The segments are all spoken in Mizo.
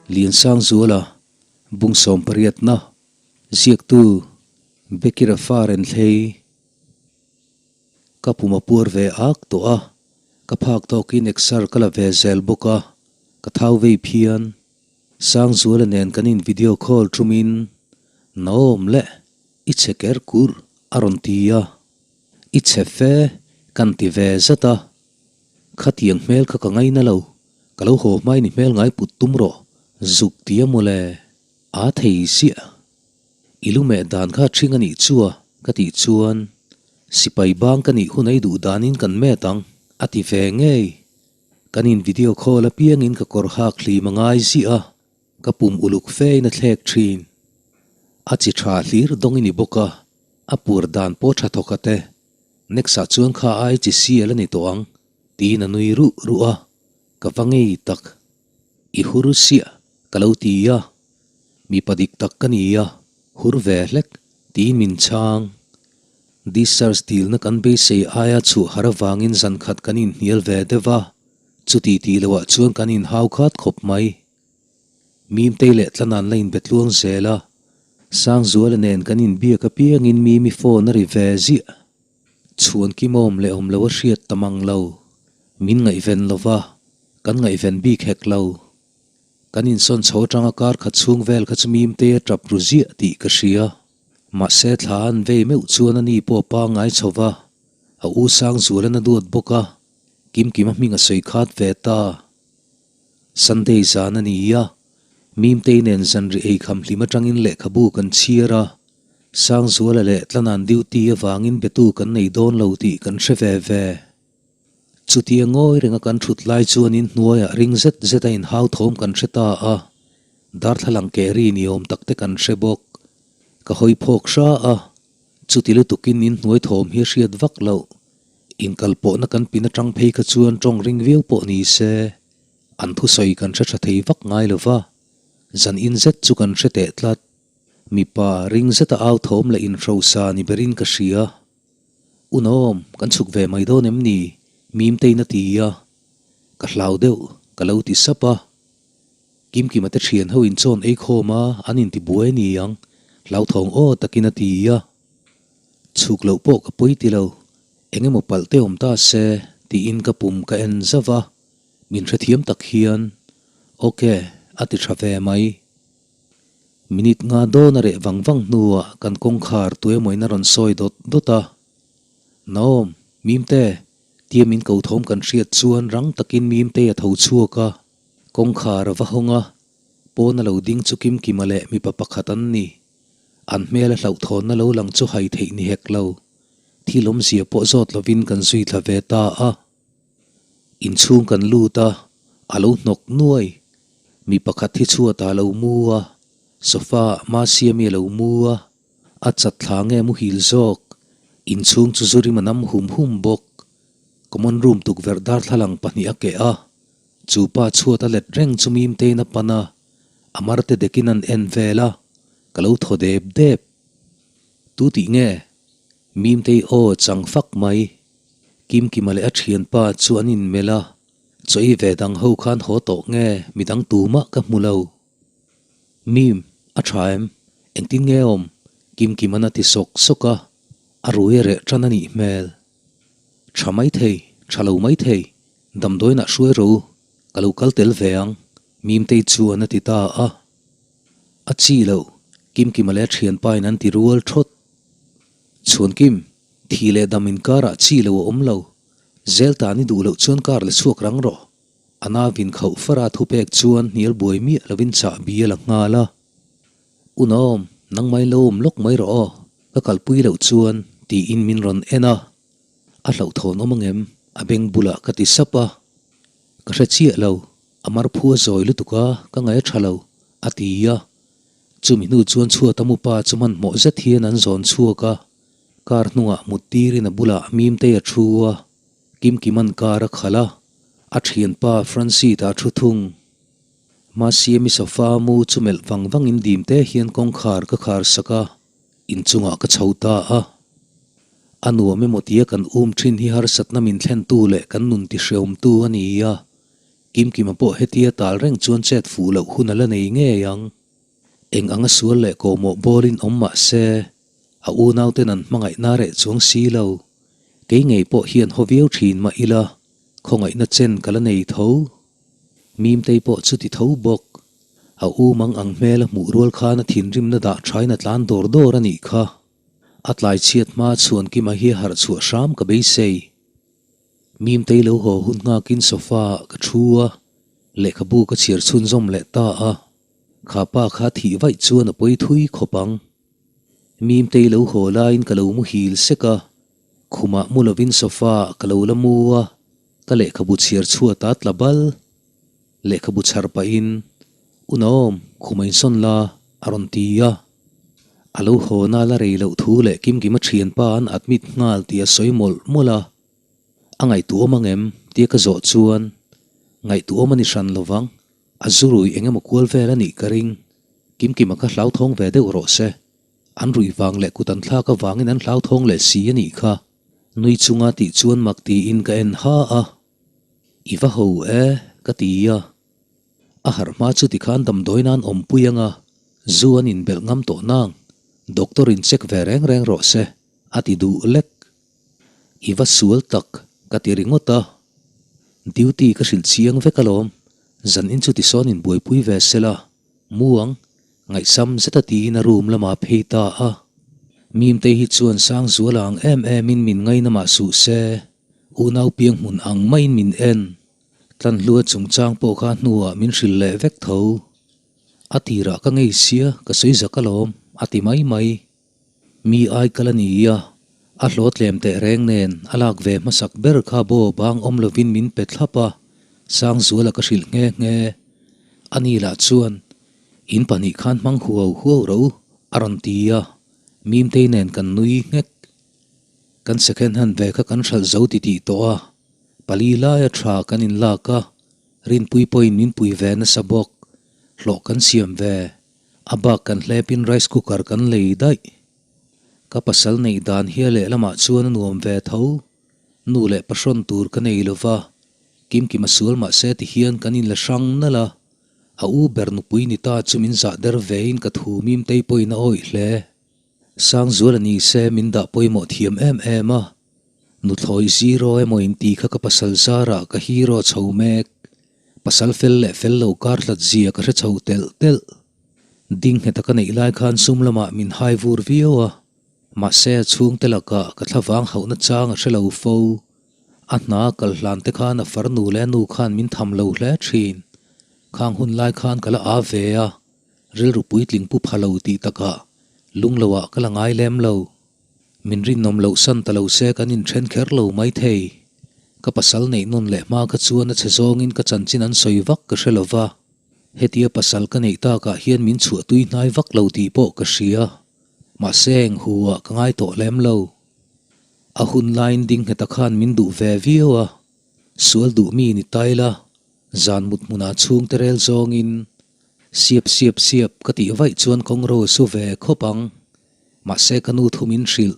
Liansangzuala, Bung sawmpariatna, ziaktu Bekira fa Renthlei. Ka pum a puar ve ak tawh a, ka phak tawkin exer ka la ve zel bawk a, ka thau vei phian. Sangzuala nen kan in video call thumin, Naom le, i chhe ker kur a rawn ti a, i chhe fe kan ti ve zat a, Khatiang hmel kha ka ngaina lo, ka lo haw hmain i hmel ngai put tum rawh, zuk ti a mawle, aa thei ziah. I lu meh dan kha ṭhing a nih chu a, ka tih chuan, Sipai bang ka nih hun ei duh danin kan met ang, a ti ve ngei. Kan in video call apiangin ka kawr hak hlim a ngai ziah a, ka pum uluk fein a thlek ṭhin. A chi ṭha hlir dawng i ni bawk a, a pur dan pawh ṭha thawk a te. Next ah chuan kha ai chi sial a ni tawh ang, tiin a nui ruh ruh a, ka va ngei tak. I hur siah ka lo ti a, mipa dik tak ka ni a, hur ve hlek, tiin min chhang. Discharge dilna kan beisei aia chhuah har avangin zan khat kan inhnial ve deuh a, chuti tih loah chuan kan inhau khat khawp mai. Mimtei leh Tlanan la inbe tluang zel a, Sangzuala nen kan inbiak apiangin Mimi phone a ri ve ziah. Chhuan kimawm leh awm lo a hriat ta mang lo. Min ngaihven lo va, kan ngaihven bik hek lo. Kan insawn chho atanga kar khat chhung vel kha chu Mimtei a tap ru ziah tih ka hria. Mahse thla an vei meuh chuan ani pawh a pangngai chho va, a u Sangzualan a duat bawk a, Kimkima hming a sawi khat ve ta. Sunday zan a ni a, Mimtei nen zanri eikham hlim atangin lehkhabu kan chhiar a, Sangzuala leh Tlanan duty avangin betu kan nei dawn lo tih kan hre ve ve. Chutia ngawi renga kan thut lai chuan in hnuaiah ring zet zet a inhau thawm kan hre ta a, darthlalang keh ri ni awm tak te kan hre bawk. Ka hawi phawk hra a, chuti lutukin in hnuai thawm hi a hriat vak loh. Inkalpawhna kan pin atang phei kha chuan tawng ring viau pawh ni se, an thusawi kan hre tha thei vak ngai lo va, zan in zet chu kan hre teh tlat. Mipa ring zeta au thawm leh inhrosa ni berin ka hria. Unawm, kan chhuk ve mai dawn em ni? Mimtein a ti a, ka hlau deuh, ka lo ti sap a. Kimkima te thian ho in chawn ei khawm a, an intibuai a ni ang, hlauthawng aw takin a ti a. Chhuk loh pawh ka pawi ti lo, eng emaw palh te awm ta se tiin ka pum ka en zauh a, min hrethiam tak hian Ok a ti tha ve mai. Minute nga dawn a reh vang vang hnuah kan kawngkhar tuemawiin a rawn sawi dawt dawt a, Naom, Mimte, tia min ko thawm kan hriat chuan rang takin Mimtei a tho chhuak a, kawngkhar a va hawng a, pawn a lo ding chu Kimkima leh mipa pakhat an ni. An hmel a hlauhthawnna lo lang chu hai theih ni hek lo. Thil awmzia pawh zawt lovin kan zui thla ve ta a. Inchhung kan lut a, a lo hnawk nuai. Mi pakhat hi chhuatah a lo mu a, sofa ah Masiami a lo mu a, a chat thla nge muhil zawk. Inchhung chu zu rim a nam hum hum bawk. Common room tukverh darthlalang pahnih a keh a, chu pa chhuat a let reng chu Mimtein a pan a. A marte dekin an en vel a, ka lo thaw dep dep. Tu tih nge? Mimtei aw chang fak mai. Kimkima leh a thianpa chu an inmelh a, chaw ei ve dang ho khan haw tawh nge midang tumah ka hmu lo. Mim, a tha em? Engtin nge awm? Kimkima'n a ti sawk sawk a, a rui a reh tan a nih hmel. Tha mai thei, tha lo mai thei, damdawiinah hruai ro u, ka lo kal tel ve ang, Mimtei chuan a ti ta a. A chi lo, Kimkima leh a thianpain an ti rual thawt. Chhuankim, thi leh dam inkarah chi lo a awm lo, zel tan i duh loh chuan kar la chhuak rang rawh. A navin khauh fara thupek chuan hnial buai miah lovin chahbi a la nghal a. Unawm, nangmah in lo awm lawk mai rawh aw, ka kalpui loh chuan, tiin min rawn en a. A hlauhthawn awm angem? A beng bulah ka ti sap a. Ka hre chiah lo, a mar phu a zawi lutuk a, ka ngaih a tha lo, a ti a. Chumi hnu chuan chhuat a mupa chu hmanhmawh zet hian an zawn chhuak a. Car hnungah mut tirin a bulah Mimtei a thu a, Kimkima'n car a khalh a, a thianpa Francis a thu thung. Mahse mi sofa mu chu melh vang vangin dim te hian kawngkhar ka khar sak a, inchungah ka chho ta a. A nuam emaw tia kan um thin hi harsatna min thlentu leh kan nun tihreawmtu a ni a. Kimkima pawh hetia tal reng chuan chet fuh loh hun a la nei ngei ang. Eng anga sual leh kawhmawh bawlin awm mah se, a unauten an hmangaihna reh chuang si lo. Kei ngei pawh hian haw viau thin mah ila, khawngaihna chen ka la nei tho. Mimtei pawh chuti tho bawk. A u mang ang hmel a hmuh rual khan a thinrimna dah thain a tlan dawr dawr a nih kha. A tlai chhiat hma chhuan Kima hi a harh chhuah hram ka beisei. Mimtei lo haw hun nghakin sofa ah ka thu a, lehkhabu ka chhiar chhunzawm leh ta a. Kha pa kha thih vaih chuan a pawi thui khawp ang. Mimtei lo haw laiin ka lo muhil sek a, khumah mu lovin sofa ah ka lo la mu a, ka lehkhabu chhiar chhuat a tla bal. Lehkhabu chhar pahin, Unawm, khuma insawn la, a rawn ti a. A lo haw na la rei loh thu leh Kimkima thianpa an admit nghal tih a sawi mawlh mawlh a. A ngaihtuahawm ang em? tia ka zawh chuan, Ngaihtuahawm a ni hran lovang, a zurui eng emaw kual vel a nih ka ring. Kimkima kha hlauthawng ve deuh rawh se. An ruih vang leh kut an thlak avangin an hlauthawng leh si a nih kha. Nui chunga tih chuan mak tiin ka en ha a. I va ho e, ka ti a. A harh hma chu tikhan damdawi nan awmpui anga zu an inbelh ngam tawh nang, doctor in check ve reng reng rawh se, a ti duh lek. I va sual tak, ka ti ringawt a. Duty ka hrilh chiang vek alawm, zan in chu tisawn inbuaipui ve sela, mu ang, Ngaihsam zeta tiin a room lamah phei ta a. Mimtei hi chuan Sangzuala ang em emin min ngaina mah suh se, unau piang hmun ang maiin min en. Tlanhlua chungchang pawh kha hnuah min hrilh leh vek tho. A tirah ka ngei sia, ka sawi zak alawm, a ti mai mai. Mi ai kal a ni a, a hlawhtlem teh reng nen a lak ve hmasak ber kha baw bang awm lovin min pe thlap a, Sangzuala ka hrilh nghe nghe. Ani lah chuan, In pahnih khan hmang huau huau rawh u, a rawn ti a, Mimtei nen kan nui nghek. Kan second hand ve kha kan hralh zo titih tawh a, pali laia tha kan inlak a, Rinpui pawhin min pui ve nasa bawk, hlawh kan siam ve. A bak kan hlepin rice cooker kan lei daih. Ka pasal neih dan hi a lehlamah chuan a nuam ve tho. Nu leh pahrawn tur ka nei lova, Kimkima sual mahse ti hian kan inla hrang nalh a. A u ber nupui ni ta chu min zah der vein ka thu mim tei pawhin a awih hle. Sangzuala ni se min dah pawimawh thiam em em a. Nuthlawi zero emaw inti kha ka pasal zarah ka hero chho mek. Pasal fel leh fel lo kar hlat zia ka hre chho telh telh. Ding ngheta ka neih lai khan sum lamah min hai vur viau a, mahse a chhungte lakah ka thlavang hauhna chang a hre lo fo. A hna kal hlan te khan a farnu leh a nu khan min tham lo hle thin. Khang hun lai khan ka la aa ve a, rilru puitling pu pha lo tih takah lungloah ka la ngai lem lo. Min rinawm loh san ta lo se kan inthen kher lo mai thei. Ka pasal neih nawn leh hma kha chuan a chhe zawngin ka chanchin an sawi vak ka hre lo va. Hetia pasal ka neih takah hian min chhuah tui hnai vak lo tih pawh ka hria. Mahse eng hu ah ka ngai tawh lem lo. A hun laiin ding ngheta khan min duh ve viau a. Sual duh mi ni ta ila, zan mut hmunah chhungte rel zawngin siap siap siap ka tih vaih chuan kawngro a su ve khawp ang. Mahse ka nu thu min hrilh,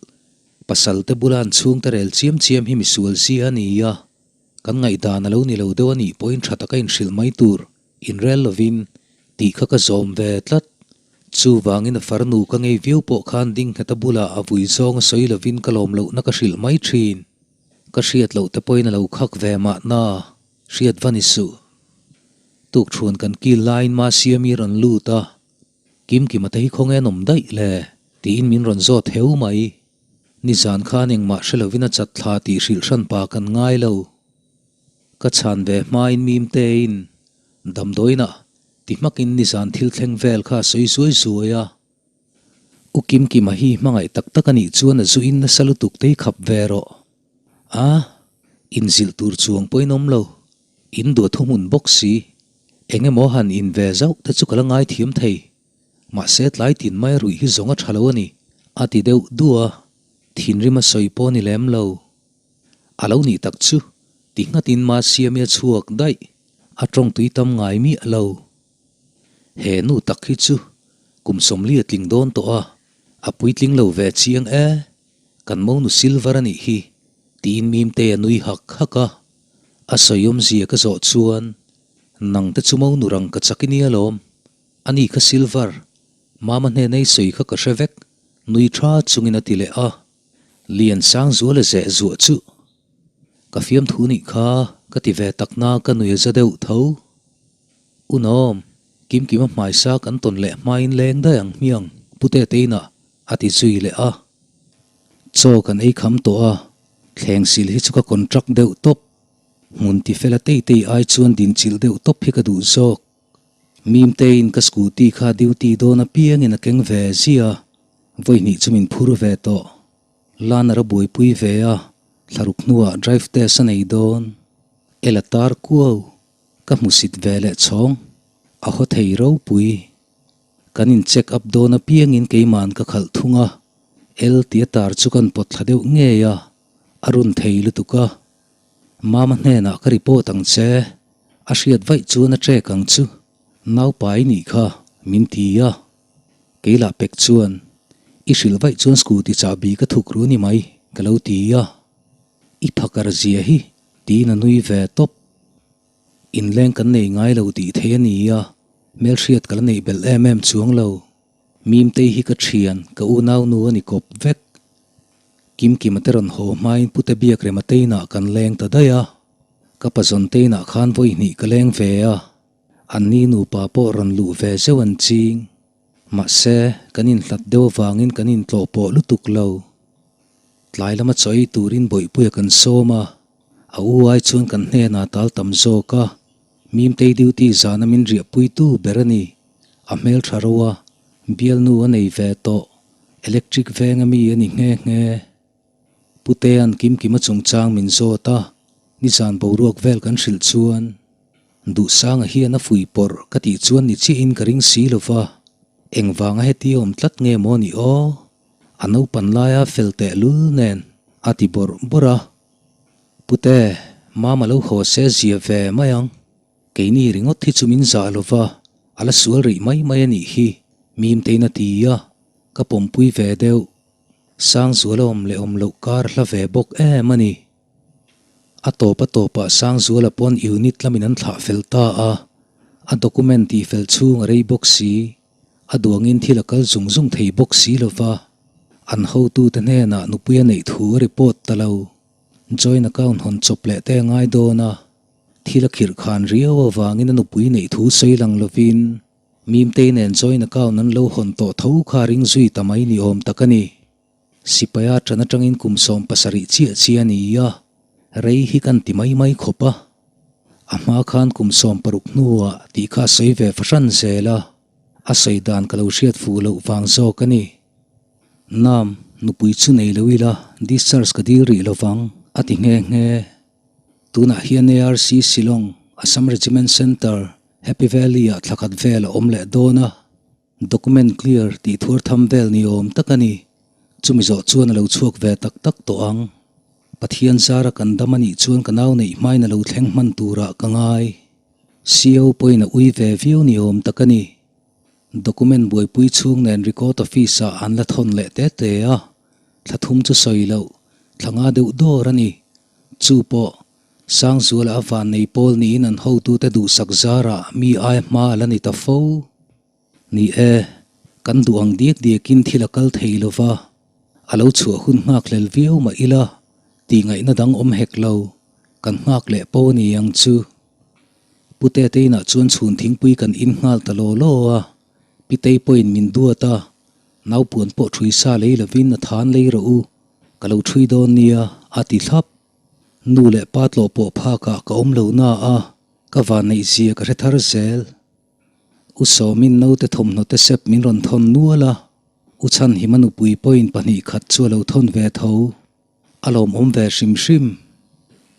pasal te bula an chhungte rel chiam chiam hi misual zia a ni a, kan ngaihdan a lo ni lo deuh a nih pawhin tha taka inhrilh mai tur inrel lovin tih kha ka zawm ve tlat. Chuvangin a farnu ka ngei viau pawh khan ding ngheta bulah a vui zawng a sawi lovin ka lawm lohna ka hrilh mai thin. Ka hriat loh te pawhin a lo khak ve mahna, hriat va ni suh. Tukṭhuan kan kil laiin Masiami rawn lut a, Kimkima te hi khawnge an awm daih le? tiin min rawn zawt heu mai. Nizan khan engmah hre lovin a chat thla tih hrilh hran pa kan ngai lo. Ka chhan ve hmain Mimtein damdawiinah ti hmakin nizan thil thleng vel kha a sawi zuai zuai a. U Kimkima hi hmangaih tak tak a nih chuan a zuin nasa lutuk te hi khap ve rawh. A, inzilh tur chuang pawhin awm lo. In duah thuhmun bawk si, eng emaw han in ve zauh te chu ka la ngaithiam thei. Mahse tlai tin mai ruih hi zawng a tha lo a ni, a ti deuh duh a, thinrim a sawi pawh ni lem lo. A lo nih tak chu, ti nghatin Masiami a chhuak daih, a tawng tui tam ngai miah lo. He nu tak hi chu kum 40 a tling dawn tawh a, a puitling lo ve chiang e, kan monu silver a nih hi, tiin Mimtei a nui hak hak a. A sawiawmzia ka zawh chuan. Nang te chu mo nurang ka chak i nia lawm. Ani kha silver, Mama hnena i sawi kha ka hre vek, nui tha chungin a ti leh a. Lian Sangzuala zeh zuah chu ka fiamthu nih kha ka ti ve tak na ka nui a za deuh tho. Unawm, Kimkima hmaisa kan tawn leh hmain leng daih ang hmiang Pute teinah a ti zui leh a. Chaw kan ei kham tawh a, thleng sil hi chu ka contract deuh tawp. Hmun tifela tei tei ai chuan dinchilh deuh tawp hi ka duh zawk. Mimteiin ka scooty kha duty dawn apiangin a keng ve zia, vawi hnih chu min phur ve tawh. Lanar a buaipui ve a, thlaruk hnuah drive test a nei dawn. Ela tar kuau, ka hmusit ve leh chhawng, a haw thei ropui. Kan in check up dawn apiangin keima'n ka khalh thung a, El tia tar chu kan pawt thla deuh ngei a, a run thei lutuk a. Mama hnenah ka report ang che, a hriat vaih chuan a trek ang chu, naupai nih kha min ti a. Keilah pek chuan, I hrilh vaih chuan scooty chahbi ka thuk ru ni mai, ka lo ti a. I phakar zia hi, tiin a nui ve tawp. Inleng kan nei ngai lo tih thei a ni a, hmelhriat ka la neih belh em em chuang lo. Mimtei hi ka thian, ka unaunu a ni kawp vek. Kimkima te rawn haw hmain Pute Biakrema teinah kan leng ta daih a. Ka pazawn teinah khan vawi hnih ka leng ve a, anni nupa pawh rawn luh ve zeuh an ching. Mahse, kan inhlat deuh avangin kan intlawh pawh lutuk lo. Tlai lama chaw ei turin bawihpuia kan sawm a, a u ai chuan kan hnenah tal tam zawk a, Mimtei duty zana min riahpuitu ber a ni. A hmeltha ro a, bialnu a nei ve tawh. Electric veng a mi a ni nghe nghe. Putea'n Kimkima chungchang min zawt a, nizan boruak vel kan hrilh chuan Duhsanga hian a fui pawrh ka tih chuan ni chiahin ka ring si lo va, engvanga heti awm tlat nge maw ni aw? A naupan laia fel teh lul nen a ti bawrh bawrh a. Pute, Mama lo haw se zia ve mai ang. Keini ringawt hi chu min zah lo va, a la sual rih mai mai a nih hi, Mimtein a ti a, ka pawmpui ve deuh. Sangzuala awm leh awm loh kar hla ve bawk em a ni. A tawp a tawpah Sangzuala pawn unit lamin an thlah fel ta a, a document tih fel chhung a rei bawk si, a duangin thil a kal zung zung thei bawk si lo va, an hotute hnenah nupui a neih thu a report ta lo. Joint account hawn chawp leh te a ngai dawn a, thil a khirh khan riau avangin a nupui neih thu sawi lang lovin Mimtei nen joint account an lo hawn tawh tho kha ring zui ta mai ni awm tak a ni. Sipaia ṭan aṭangin kum 70 chiah chiah a ni a, rei hi kan ti mai mai khawp a. A hma khan kum 60 hnuah tih kha a sawi ve fahran zel a, a sawi dan ka lo hriat fuh loh vang zawk a ni. Nam, nupui chu nei lo ila discharge ka dil rih lovang, a ti nghe nghe. Tunah hian ARC Shillong, Assam Regiment Centre, Happy Valley-ah thla khat vel a awm leh dawn a. Document clear tih thuar tham vel ni awm tak a ni. Chumi zawh chuan a lo chhuak ve tak tak tawh ang. Pathian zara kan dam a nih chuan ka nau neih hmain a lo thleng hman turah ka ngai. CO pawhin a ui ve viau ni awm tak a ni. Document buaipui chhung nen record office-ah an la thawn leh te te a. Thla thum chu sawi loh, thla nga deuh dawr a ni. Chu pawh, Sangzuala a vannei pawl niin an hotute duhsak zarah mi ai hma a la ni ta fo. Ni e, kan duh ang diak diakin thil a kal thei lo va, a lo chhuah hun nghak hlel viau mah ila, tihngaihna dang awm hek lo, kan nghak leh pawh a ni ang chu. Pute te inah chuan chhun thingpui kan in nghal ta law law a, Pitei pawhin min duat a, naupuan pawh ṭhui sa lei lovin a than lei rawh u, ka lo ṭhui dawn nia, a ti thlap. Nu leh pa tlawh pawh phakah ka awm lo na a, ka vanneih zia ka hre thar zel. U Sawmin naute thawmhnaw te sep min rawn thawn nual a, U Chhanhima nupui pawhin pahnih khat chu a lo thawn ve tho. A lawmawm ve hrim hrim.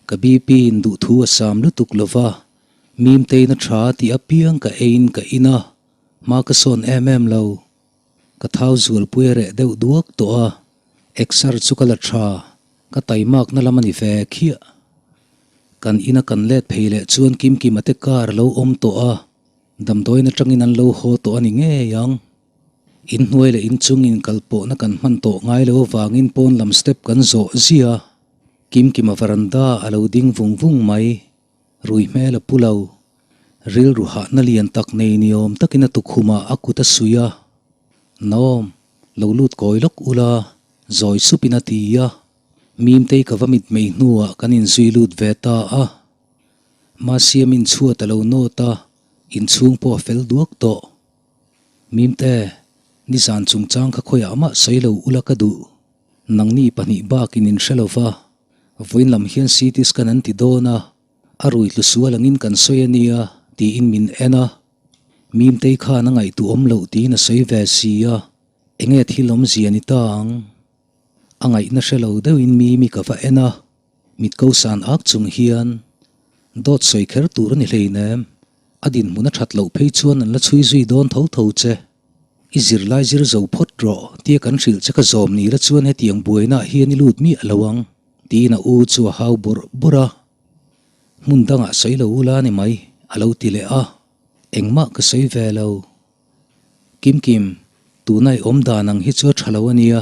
Ka BP in duhthu a sam lutuk lo va, Mimtein a tha tih apiang ka eiin ka in a, hma ka sawn em em lo. Ka thau zualpui a reh deuh duak tawh a, exer chu ka la tha, ka taimakna lam a ni ve khiah. Kan ina kan let phei leh chuan Kimkima te car a lo awm tawh a, damdawiin atangin an lo haw tawh a ni ngei ang. Inhnuai leh inchungin kal pawhna kan hman tawh ngai lo avangin pawn lam step kan zawh zia. Kimkima veranda a lo ding vung vung mai. Rui hmel a pu lo. Rilru hahna lian tak nei ni awm takin a tukhumah a kut a suih a, Naom, lo lut kawi lawk ula, zawi supin a ti a. Mimtei ka va mitmei hnuah kan inzui lut ve ta a. Masiamin chhuat a lo nawt a, inchhung pawh a fel duak tawh. Mimte, nizan chungchang kha khawiah mah sawi lo ula ka duh. Nangni pahnih bakin in hre lo va, vawiin lam hian CT scan an ti dawn a, a rui tlu sual angin kan sawi a nia tiin min en a. Mimtei khan a ngaihtuah awm loh tiin a sawi ve si a, enge thil awmzia ni ta ang? A ngaihna hre lo deuhin Mimi ka va en a, mit ko san ak chung hian dawt sawi kher tur a ni hleinem, a dinhmun a that loh phei chuan an la chhui zui dawn tho tho che. I zirlai zir zo phawt rawh tia kan hrilh che ka zawm ni la chuan hetiang buainaah hian i lut miah lo ang tiin a u chu a hau bawrh bawrh a. Hmun dangah sawi lo ula ni mai a lo ti leh a, engmah ka sawi ve lo. Kim Kim, tuna i awm dan ang hi chu a tha lo a nia,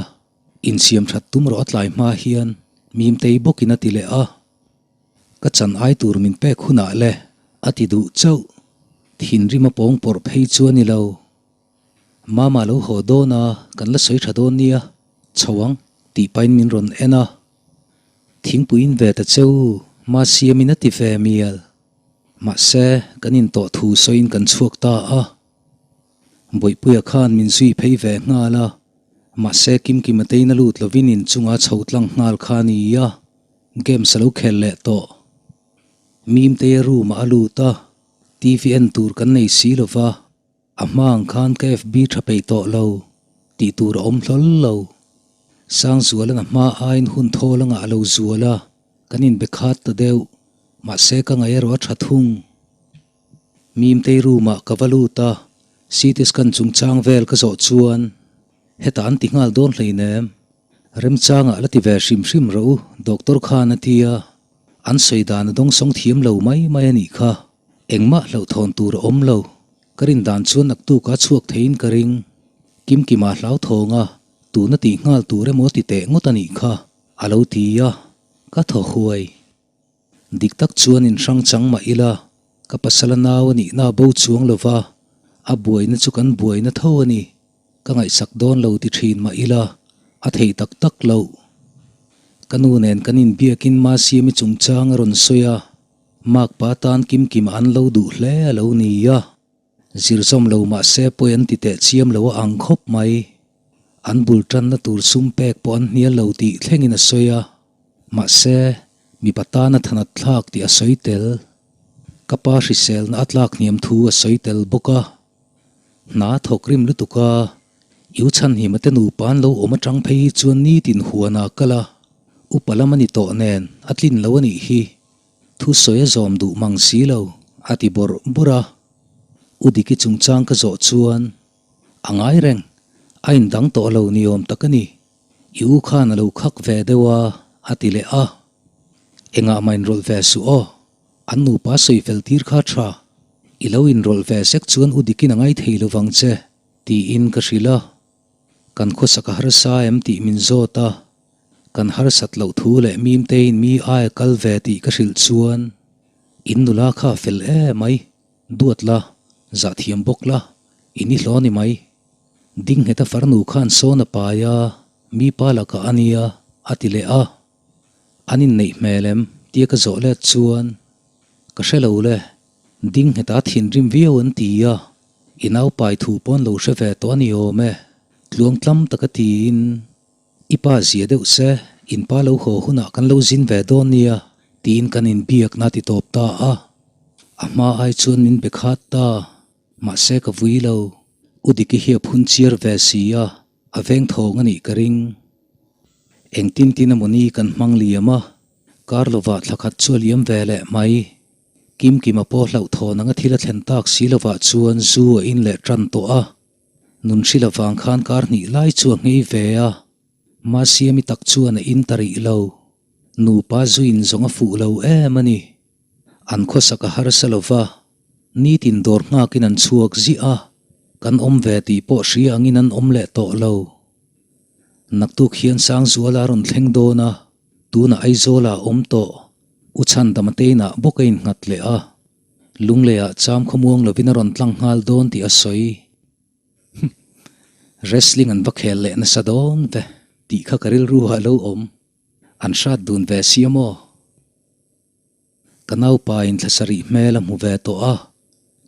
insiam that tum rawh a tlai hma hian Mimtei bawkin a ti leh a. Ka chan ai tur min pek hunah le a ti duh chauh. Thinrim a pawng pawrh phei chu a ni lo. Mama lo haw dawn a, kan la sawi tha dawn nia, chho ang tih pahin min rawn en a. Thingpui in ve ta cheu, Masiamin a ti ve mial. Mahse, kan intawh thu sawiin kan chhuak ta a. Bawihpuia khan min zui phei ve nghal a, mahse Kimkima tein a lut lovin inchunga chho tlang nghal kha a ni a. Games a lo khel leh tawh. Mimtea room ah a lut a, TV en tur kan nei si lo va, a hma ang khan ka FB tha peih tawh lo tih tur a awm hlawl lo. Sangzualan a hma aiin hun thawl anga a lo zual a, kan inbe khat ta deuh, mahse ka ngaih erawh a tha thung. Mimtei room ah ka va lut a, CT scan chungchang vel ka zawh chuan hetah an ti nghal dawn hleinem. Remchangah la ti ve hrim hrim rawh u, doctor khan a ti a. An sawi dan a dawngsawng thiam lo mai mai a nih kha. Engmah hlauhthawn tur a awm lo. Ka rin dan chuan naktuk a chhuak theiin ka ring. Kimkima hlauthawng a, tuna tih nghal tur emaw ti teh ngawt a nih kha, a lo ti a, ka thaw huai. Dik tak chuan in hrang chang mah ila, ka pasal a nau a nihna a bo chuang lo va, a buaina chu kan buaina tho a ni. Ka ngaihsak dawn lo ti thin mah ila, a thei tak tak loh. Ka nu nen kan inbiakin Masiami chungchang a rawn sawi a, Makpa tan Kimkima an lo duh hle a lo ni a. Zirzawm lo mah se pawi an ti teh chiam lo a ang khawp mai. An bul tanna tur sum pek pawh an hnial lo tih thlengin a sawi a. Mahse, mipa tana thanat thlak tih a sawi tel. Ka pa hriselna a tlak hniam thu a sawi tel bawk a. Hna thawk rim lutuk a, I u Chhanhima te nupa an lo awm atang phei hi chuan nitin huan ah kal a, upa lam a ni tawh nen a tlin lo a nih hi. Thusawi a zawm duh mang si lo, a ti bawrh bawrh a. U Diki chungchang ka zawh chuan, A ngai reng, a indang tawh lo ni awm tak a ni. I u khan a lo khak ve deuh a, a ti leh a. Engah mah inrawlh ve suh aw, an nupa sawi fel tir kha tha. I lo inrawlh ve sek chuan U Dikin a ngai thei lo vang che, tiin ka hrilh a. Kan khawsak a harsa em tih min zawt a. Kan harsat loh thu leh Mimteiin mi aia kal ve tih ka hrilh chuan, In nula kha a fel e mai, duat la, zah thiam bawk la, in i hlaw ni mai. Dingheta farnu khan sawn a pai a, mi pa lakah a nia, a ti leh a. An inneih hmel em? tia ka zawh let chuan, Ka hre lo le, Dingheta thinrim viau an ti a, i naupai thu pawn lo hre ve tawh a ni awm e, tluangtlam taka tiin. I pa zia deuh se, in pa lo haw hunah kan lo zin ve dawn nia, tiin kan inbiakna ti tawp ta a. A hma ai chuan min be khat ta, mahse ka vui lo. U Diki hi a phun chiar ve si a, a veng thawng a nih ka ring. Engtin tin emaw ni kan hmang liam a, kar lovah thla khat chu a liam ve leh mai. Kimkima pawh hlauhthawn anga thil a thlen tak si lovah chuan zu a in leh tan tawh a. Nun hril avang khan kar hnih lai chu a nghei ve a, Masiami tak chuan a in ta rih lo. Nupa zuin zawng a fuh lo em a ni. An khawsak a harsa lo va, nitin dawr nghakin an chhuak ziah a, kan awm ve tih pawh hria angin an awm leh tawh lo. Naktuk hian Sangzuala a rawn thleng dawn a, tunah Aizawla a awm tawh. U Chhandama te inah bawk a innghat leh a. Lungleiah cham khawmuang lovin a rawn tlang nghal dawn tih a sawi. Humm. Wrestling an va khel leh nasa dawn ve tih kha ka rilru ah a lo awm. An hrat dun ve sia maw? Ka naupa in thla sarih hmel a hmu ve tawh a,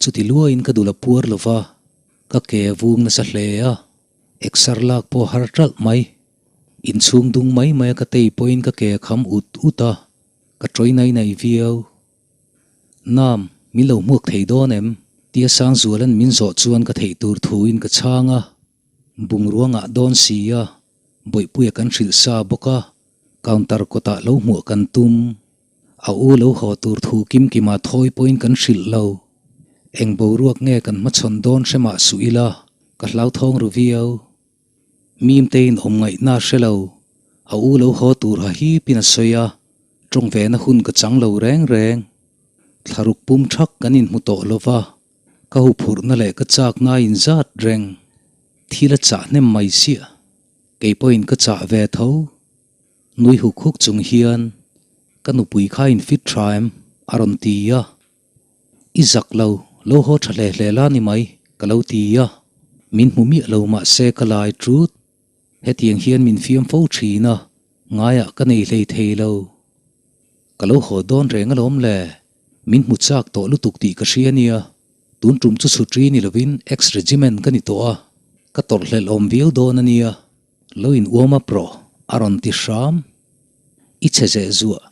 chuti luain ka dul a puar lo va, ka ke a vung nasa hle a, eksar lak pawh a har ṭalh mai. Inchhung dung mai mai a ka tei pawhin ka ke a kham ut ut a, ka ṭawi nai nai viau. Nam, min lo hmuak thei dawn em? Tia Sangzuala'n min zawh chuan ka theih tur thuin ka chhang a, bungrua ngah dawn si a, Bawihpuia kan hrilh sa bawk a, counter kawtah lo hmuah kan tum. A u lo haw tur thu kimkima thawi pawhin kan hrilh lo. Eng boruak nge kan hmachhawn dawn hre mah suh ila, ka hlauthawng ru viau. Mimtein awm ngaihna a hre lo. A u lo haw tur ha hipin a sawi a, tawng vena hun ka chang lo reng reng. Thlaruk pum thak kan inhmu tawh lo va, ka huphurhna leh ka chakna a inzat reng. Thil a chah hnem mai siah, kei pawhin ka chah ve tho. Nui huk huk chung hian, Ka nupui kha in fit tha em? a rawn ti a. I zak lo, lo haw tha hle hle la ni mai, ka lo ti a. Min hmu miah lo mah se ka lai ṭut. Hetiang hian min fiam fo ṭhin a, ngaiah ka nei hlei thei lo. Ka lo haw dawn reng alawm le, min hmu chak tawh lutuk tih ka hria nia. Tun tum chu chhutri ni lovin ex-regiment ka ni tawh a, ka tawrhhlelh awm viau dawn a nia. Lo in uam up rawh, a rawn ti hram. I chhe zeh zuah,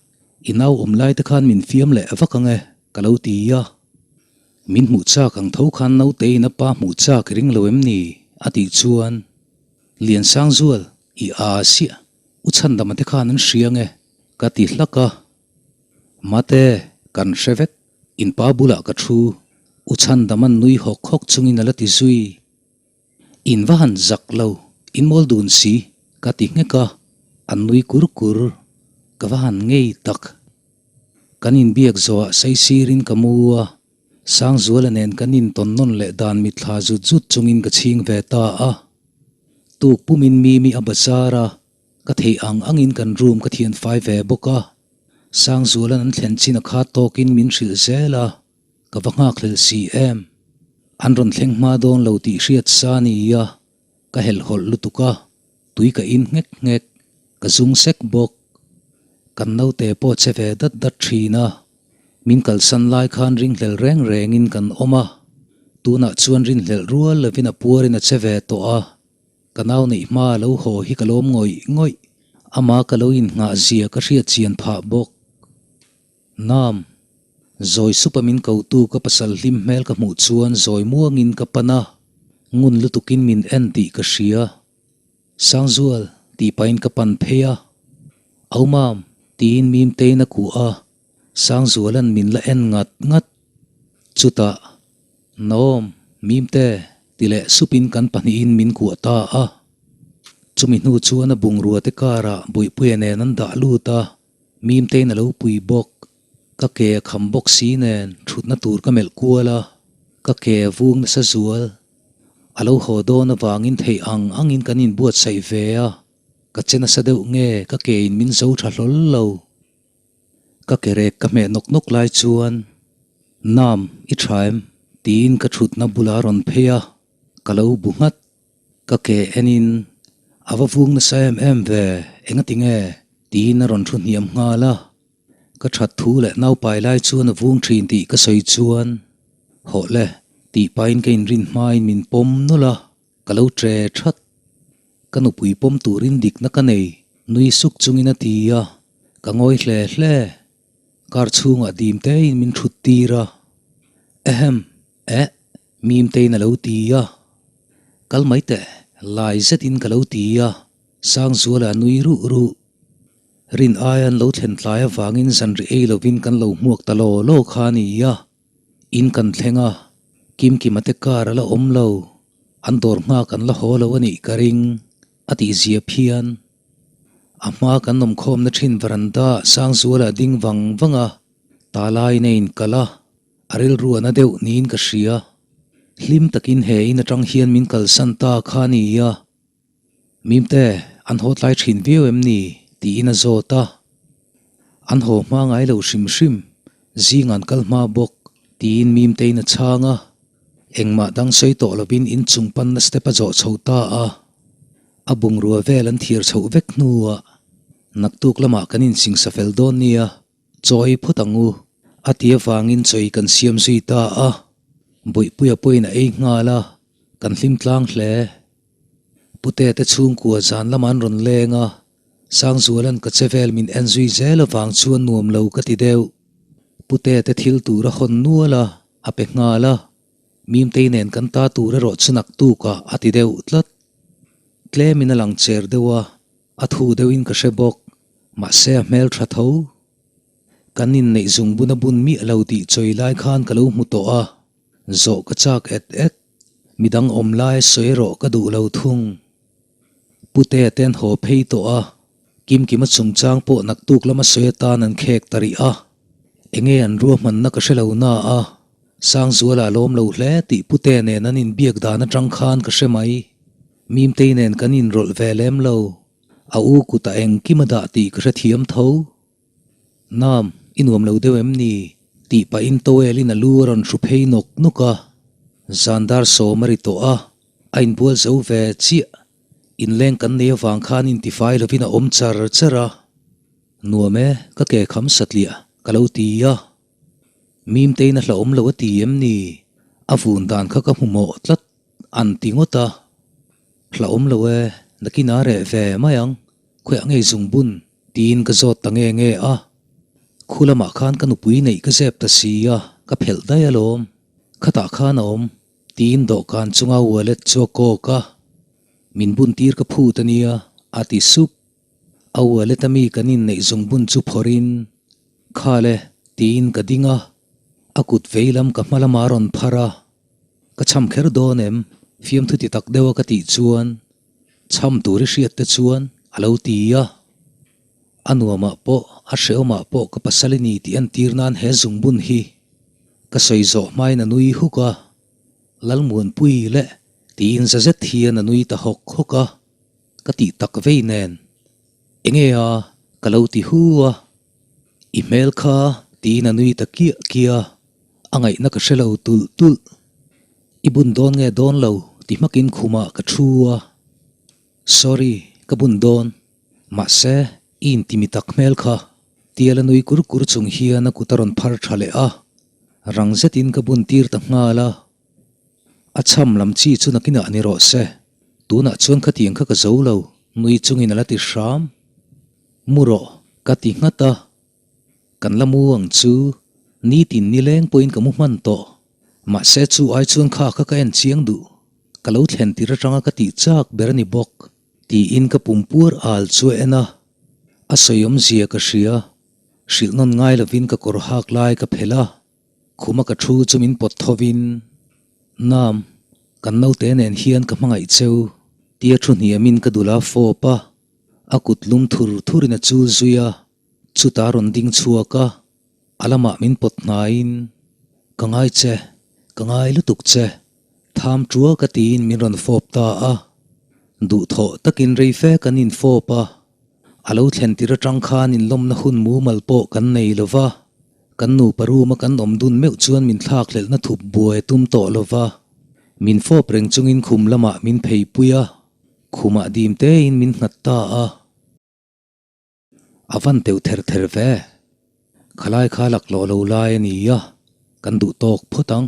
i nau awm lai te khan min fiam leh vak ang e, ka lo ti a. Min hmuh chak ang tho khan naute in a pa hmuh chak i ring lo em ni? a tih chuan, Liansangzual, i aa siah, u Chhandama te khan an hria ang e, ka ti hlak a. Mate, kan hre vek, in pa bulah ka thu, u Chhandama'n nui hawk hawk chungin a la ti zui. In va han zak lo, in mawl dun si, ka ti nghek a, an nui kur kur, ka va han ngei tak. Kan inbiak zawhah saisirin ka mu a, Sangzuala nen kan intawn nawn leh dan mitthla zut zut chungin ka chhing ve ta a. Tuk pumin Mimi a bazar a, ka theih ang angin kan room ka thian fai ve bawk a. Sangzuala'n an thlen chin a khat tawkin min hrilh zel a. Ka va nghakhlel si em? An rawn thleng hma dawn lo tih hriat sa nia, ka helhhawlh lutuk a, tui ka in nghek nghek, ka zung sek bawk. Kan naute pawh che ve dat dat thin a, min kalsan lai khan ringhlel reng rengin kan awm a, tunah chuan rinhlelh rual lovin a puarin a che ve tawh a, ka nau neih hma a lo haw hi ka lawm ngawih ngawih, amah ka lo innghah zia ka hriat chian phah bawk. Nam, zawi supa min kotu ka pasal hlim hmel ka hmuh chuan zawi muangin ka pan a, ngun lutukin min en tih ka hria. Sangzual, tih pahin ka pan phei a. Au mam, tiin Mimtein a kuah a, Sangzuala'n min la en ngat ngat. Chutah, Naawm, Mimte, ti leh supin kan pahnihin min kuah ta a. Chumi hnu chuan a bungrua te karah Buihpuia nen an dah lut a. Mimtein a lo pui bawk. Ka ke a kham bawk si nen thutna tur ka melh kual a, ka ke a vung nasa zual. A lo haw dawn avangin theih ang angin kan inbuatsaih ve a, ka che nasa deuh nge ka ke in min zo tha hlawl lo. Ka ke rek ka hmeh nawk nawk lai chuan, Nam, i tha em? tiin ka thutna bulah a rawn phei a, ka lo bu nghat. Ka ke enin, A va vung nasa em em ve, engati nge? tiin a rawn thu hniam nghal a. Ka that thu leh naupai lai chuan a vung thin tih ka sawi chuan, Hawh le, tih pahin ka inrin hmain min pawm nawlh a, ka lo tre that. Ka nupui pawm turin dikna ka nei, nui suk chungin a ti a, ka ngawi hle hle. Car chhungah dim tein min thut tir a, Ehem, eh, Mimtein a lo ti a, Kal mai teh, lai zetin ka lo ti a, Sangzuala a nui ruh ruh. Rin aia an lo thlen tlai avangin zanri ei lovin kan lo hmuak ta law law kha a ni a, in kan thleng a, Kimkima te car a la awm lo, an dawr nghak an la haw lo a nih ka ring, a tihzia phian. A hma kan awmkhawmna thin veranda ah Sangzuala a ding vang vang a, ta laiin a inkalh a. A rilru a na deuh niin ka hria. Hlim takin he in atang hian min kalsan ta kha a ni a. Mimte, an haw tlai thin viau em ni? tiin a zawt a. An haw hma ngai lo hrim hrim, zing an kal hma bawk. Tiin Mimtein a chhang a, engmah dang sawi tawh lovin inchung panna step a zawh chho ta a. A bungrua vel an thir chhoh vek hnuah naktuk lamah kan insingsa fel dawn nia, chawi phawt ang u, a ti avangin chawi kan siam zui ta a. Bawihpuia pawhin a ei nghal a, kan hlim tlang hle. Pute te chhungkua zan lamah an rawn leng a, Sangzuala'n ka che vel min en zui zel avang chuan nuam lo ka ti deuh. Pute te thil tur a hawn nual a, a pe nghal a. Mimtei nen kan ta tur erawh chu naktuk ah a ti deuh tlat. Tlemin a lang cher deuh a, a thu deuhin ka hre bawk, mahse a hmel tha tho. Kan inneih zung bun a bun miah lo tih chawi lai khan ka lo hmu tawh a, zawh ka chak et et. Midang awm lai sawi erawh ka duh lo thung. Putea te an haw phei tawh a, Kimkima chungchang pawh naktuk lama sawi atan an khek ta rih a. Enge an ruahmanna ka hre lo na a, Sangzuala a lawm lo hle tih Putea nen an inbiak dan atang khan ka hre mai. Mimtei nen kan inrawlh ve lem lo, a u kutah engkim a dah tih ka hrethiam tho. Nam, i nuam lo deuh em ni? tih pahin towel in a lu a rawn hru phei nawk nawk a. Zandar sawm a ri tawh a, a inbual zo ve chiah. Inleng kan nei avang khan intifai lovin a awm char char a. Nuam e, ka ke kham satliah, ka lo ti a. Mimtein a hlauhawm lo a ti em ni? A vun dan kha ka hmu mawh tlat, an ti ngawt a. Hlauhawm lo e, nakin a reh ve mai ang, khawiah ngei zung bun Tiin ka zawt ta nge nge a, khu lamah khan ka nupui neih ka zep ta si a, ka phelh daih alawm. Khatah khan a awm, tiin dawhkan chunga wallet chu a kawk a, min bun tir ka phut a nia, a ti sup. A wallet a mi kan inneih zung bun chu phawrhin, Khal e, tiin ka ding a, a kut vei lam ka hma lamah a rawn phar a, Ka cham kher dawn em? Fiamthu ti tak deuha ka tih chuan, Cham tur i hriat te chuan a lo ti a. A nuamah pawh, a hrehawmah pawh ka pasal i ni tih entir nan he zungbun hi ka sawi zawh hmain a nui huk a. Lalmuanpui leh tiin za zet hian a nui ta hawk hawk a, ka tih tak vei nen. Enge a? Ka lo ti hu a. I hmel kha tiin a nui ta kiah kiah a, a ngaihna ka hre lo tulh tulh. I bun dawn nge dawn lo ti hmakin khumah ka thu a, Sorry, ka bun dawn. Mahse, i intimi tak hmel kha. Tial a nui kur kur chung hian a kut a rawn phar tha leh a, rang zetin ka bun tir ta nghal a. A cham lam chi chu nakinah ni rawh se, tunah chuan khatiang kha ka zo lo, nui chungin a la ti hram. Mu rawh, ka ti nghat a. Kan la mu ang chu, nitin nileng pawhin ka mu hman tawh. Mahse chu ai chuan kha kha ka en chiang duh, ka lo thlen tir atanga ka tih chak ber a ni bawk, tiin ka pum puar al chu a en a. A sawi awmzia ka hria, hrilh nawn ngai lovin ka kawr hak lai ka phelh a, khuma ka thu chu min pawt thovin, Nam, kan naute nen hian ka hmangaih cheu, tia thu hniamin ka dul a fawp a, a kut lum thur thurin a chul zui a, chutah a rawn ding chhuak a. A lamah min pawt hnaiin, Ka ngai che, ka ngai lutuk che, tham tua ka tiin min rawn fawp ta a. Duhthawh takin rei fe kan infawp a, a lo thlen tir atang khan inlawmna hun mumal pawh kan nei lo va, kan nupa room a kan awm dun meuh chuan min thlakhlelhna thup buai a tum tawh lo va, min fawp reng chungin khum lamah min pheipui a, khumah dim tein min nghat ta a. A van teuh ther ther ve. Khalai kha laklawh lo lai a ni a, kan duh tawk phawt ang.